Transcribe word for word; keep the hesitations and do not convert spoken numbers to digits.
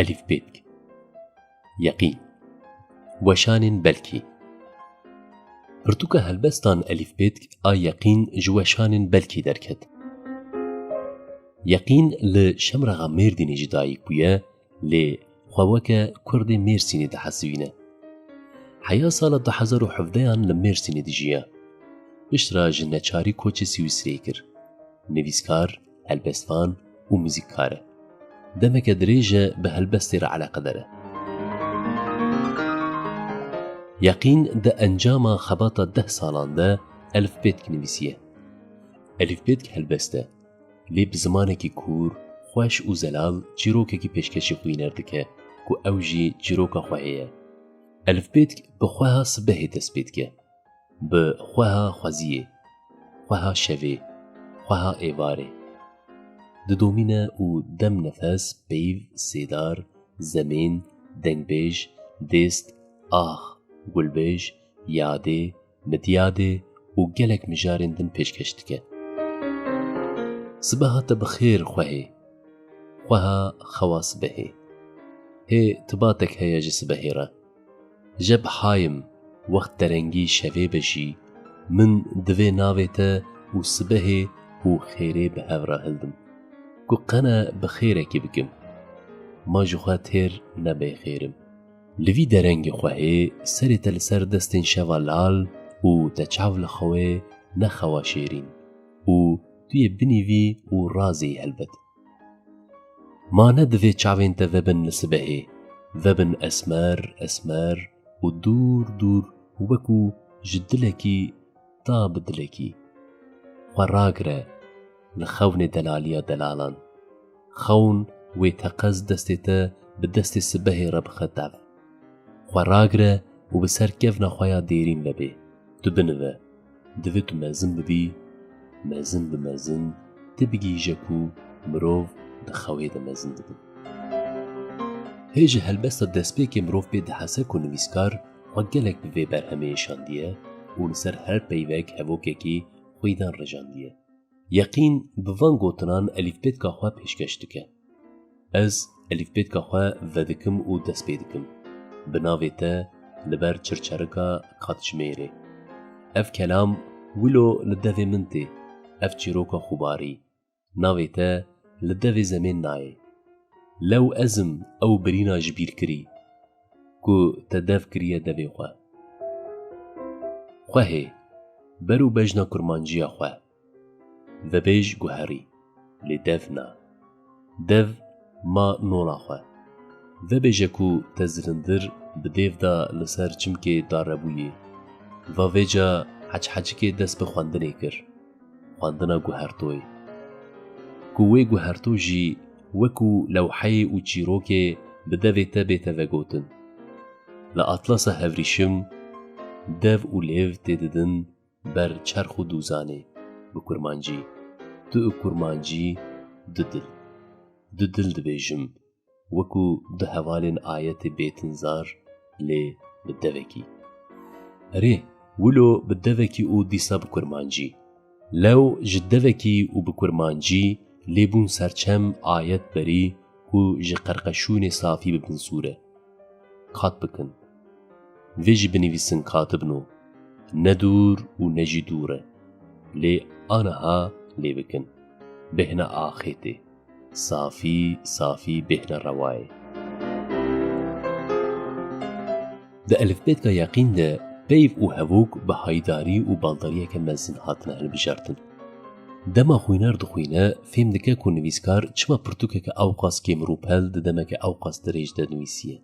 Elîfbêtk. Yeqîn. Weşanên belkî. Pirtûka helbestan Elîfbêtk a Yeqîn ji weşanên belkî derket. Yeqîn li Şemrexa Mêrdînê ji dayik bûye, lê xwe weke Kurdê Mêrsînê dihesibîne. Heya sala du hezar û hevdeyan li Mêrsînê dijiya. Piştre ji neçarî koçê Swîsreyê kir. Nivîskar, helbestvan û muzîkkar e. Demeke dirêj e bi helbestê re eleqedar e. Yeqîn di encama xebata deh salan de Elîfbêtk nivîsiye. Elîfbêtk helbest e, lê bi zimanekî kûr, xweş û zelal çîrokekî pêşkêşî xwîner dike ku ew jî çîroka xwehê ye. Elîfbêtk bi xweha sibehê dest pê dike. Bi xweha xweziyê, xweha şevê, xweha êvarê. Didomîne û dem nefes, peyv, sêdar, zemên, dengbêj, dêst, ax, gulbêj, yadê, midyadê û gelek mijarên din pêşkêş dike. Sibeha te bi xêr xwehê. Xweha xewa sibehê. Hê tibatek heye ji sibehê re. Jeb hayim, wext derengî şevê be jî, min divê navê te û sibehê û xêrê bi hev re hildim. Ku qene bi xêrekî bikim. Ma ji xwe têr nebe xêrim. Li vî derengê xwehê serê te li ser destên şeva lal û te çav li xewê ne xewa şêrîn û tu yê binîvî û razê yî helbet. Ma ne divê çavên te vebin li sibehê, vebin esmer, esmer û dûr, dûr wekû ji dilekî ta bi dilekî. Xwe ragire li xewnê delaliya delalan. Xewn wê teqez destê te bi destê sibehê re bixe dev. Xwe ragire û bi ser kevna xwe ya dêrîn vebê. Tu binive. Divê tu mezin bibî, mezin bi mezin, tu bigihîje ku mirov di xewê de mezin dibin. Hê ji helbesta destpêkê mirov pê dihese ku nivîskar xwe gelek bi vê berhemê êşandiye û li ser her peyvek hevokekî xwîdan rijandiye. Yeqîn bi van gotinan elîfbêtka xwe pêşkêş dike. Ez elîfbêtka xwe vedikim û dest pê dikim. Bi navê te li ber çirçerika katjimêrê. Ev kelam wilo li devê min tê, ev çîroka xubarî. Navê te li devê zemên nayê. Lew ez im ew birîna ji bîr kirî, ku te dev kiriye devê xwe. Xwehê, ber û bejna kurmanciya xwe. Vebêj guherî, lê dev na. Dev ma nola xwe. Vebêje ku te zilindir bi dêv da li ser çimkê darebûyê. Va vêca heçhecikê dest bi xwendinê kir. Xwendina guhertoyê. Ku wê guherto jî wekû lewheyê û çîrokê bi devê te bête vegotin. Li atlasa hevrîşim dev û lêv tê didin ber çerx û dûzanê bi kurmancî. Tu û kurmancî du dil. Du dil dibêjim, wekû du hevalên ayetê bêtin zar, lê bi devekî. Erê, wilo bi devekî û dîsa bi kurmancî. Lew ji devekî û bi kurmancî lê bûn serçem ayet berî ku ji qerqeşûnê safî bibin sûre. Kat bikin. Vê jî binivîsin katibno. Ne dûr û ne jî dûr e. Lê aniha lê bikin. Bêhna axêtê. Safî, safî bêhna rewayê. Di elifbêtka yeqîn de peyv û hevok bi haydarî û baldariyeke mezin hatine hilbijartin. Dema xwîner dixwîne, fêm dike ku nivîskar çima pirtûkeke ewqas kêmrûpel di demeke ewqas dirêj de nivîsiye.